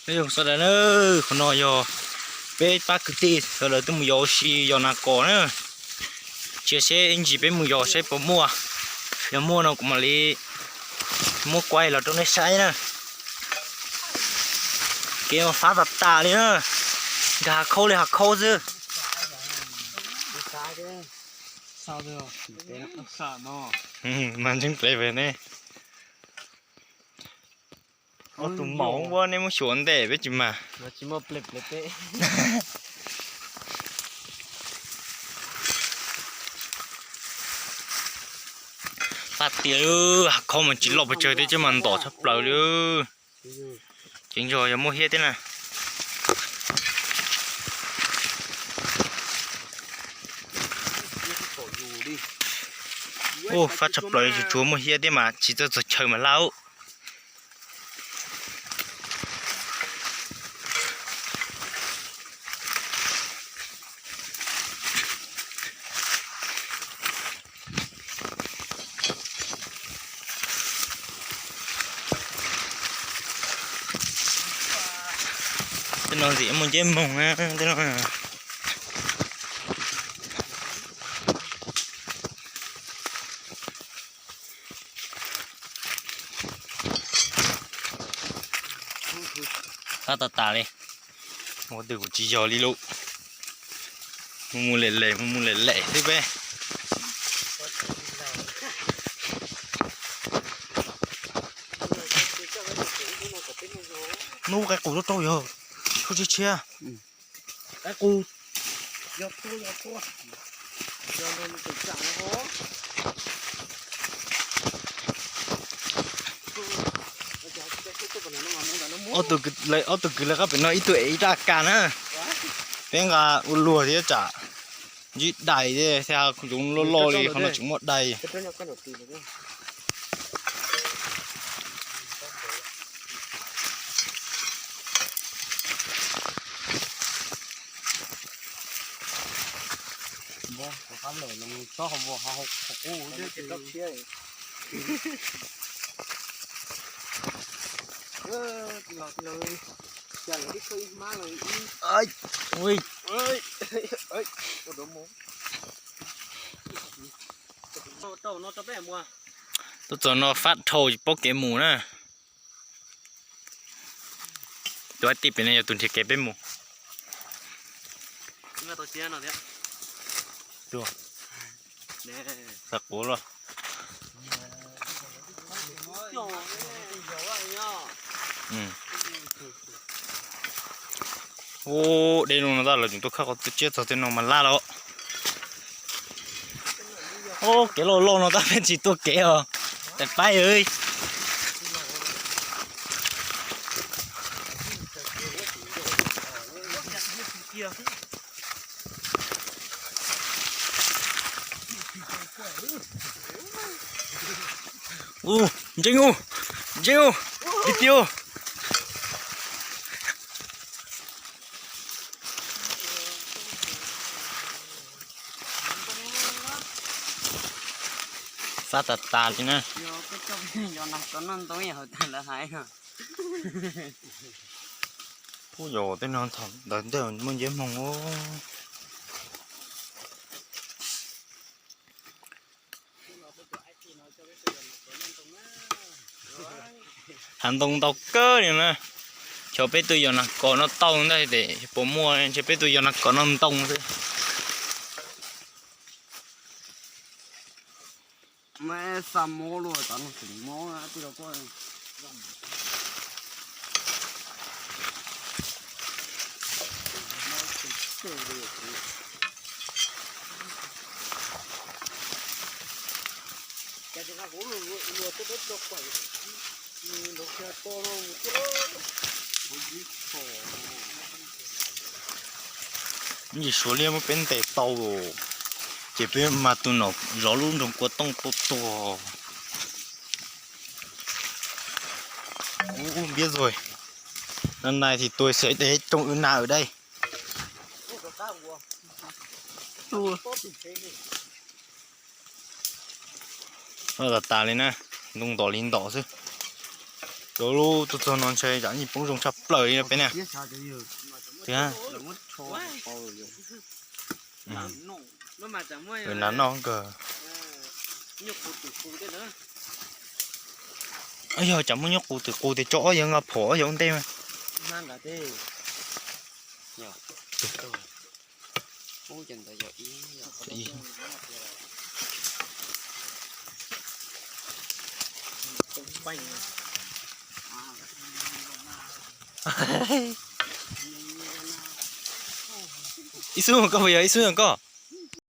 Sawv daws na, qhov no yog peb pab kwv tij sawv daws twb mus yos ua si yos nas kos na. Cia seb ib ntsis peb mus yos seb puas muaj, yog muaj no kuv mam li muab kuaib los rau nej saib na. Kev mas fab tas tas li na, nkag hav khaub li hav khaub xwb. Mas ntseeg plev ne. Ob tug maum ua nej muab xyuas ntej peb tsis mag. Fab tiag, hav khaub mas tsis loj pes tsawg thiab mas ntom tshaj plaws li. Ceev zog yog muaj hiab thiab na. Ua fab tshaj plaws, tsuas tsuas muaj hiab thiab mas tsis txawj txog chaw mas laj. Tej no ntxim muaj nceb moog na, tej no. Fab tas tas li. Ua twg kuj tsis yog li lauj. Mus mus lem lem, mus mus lem lem xwb peb. Hnub qaib qus rau rau yog, tshuab tshiab tshiab. Qaib qus. Ob tug, ob tug kwv lawv qab pem no ib tug ev ib rab A K na. Peb nqa ua luag thiab tsam ntsib dais thiab, yoov loj loj li qhov no tseem muaj dais. Tuaj txog no fab dhau tsis paub kev mus na. Tus ib tij pem no yog tus nrhiav kev peb mus. Xav quav los. Ub, deb no no tab lawv tseem tuaj khawb qhov tsiab txog tej no mas laj los. Ub, kev loj loj no tab peb tsis tuaj kev os. Tais paib. Ub, ntseeg ub, ntseeg ub, li tiag. Fab tas tas li na. Ub, yog tej no ntawd ntawd muaj nceb moog. Hav ntoo ntau kawg li na. Xyov peb tuaj yos nas kos no tau ntag, puas muaj, ntshe peb tuaj yos nas kos no ntoo xwb. Ib ntsis suav liab muab peb ntes tau, ces peb mag tus nom zov lub nroog kua tooj tua tuag. Ub, npiab zuag. Nais thiaj tuag xwb, ib teg rooj wb nag dai. Fab tas tas li na, ntoo ntom li ntom xwb. Cov lub tuaj txog no ntshe tsam yeej poob zoo tshaj plaws li peb ne. Tiag. Nas noj kawg. Yog tsam muaj nyuj qus twm qus tias tso ob yawg nqa phom ob yawg ua ntej mas. Ib xub koj puas yog ib xub koj?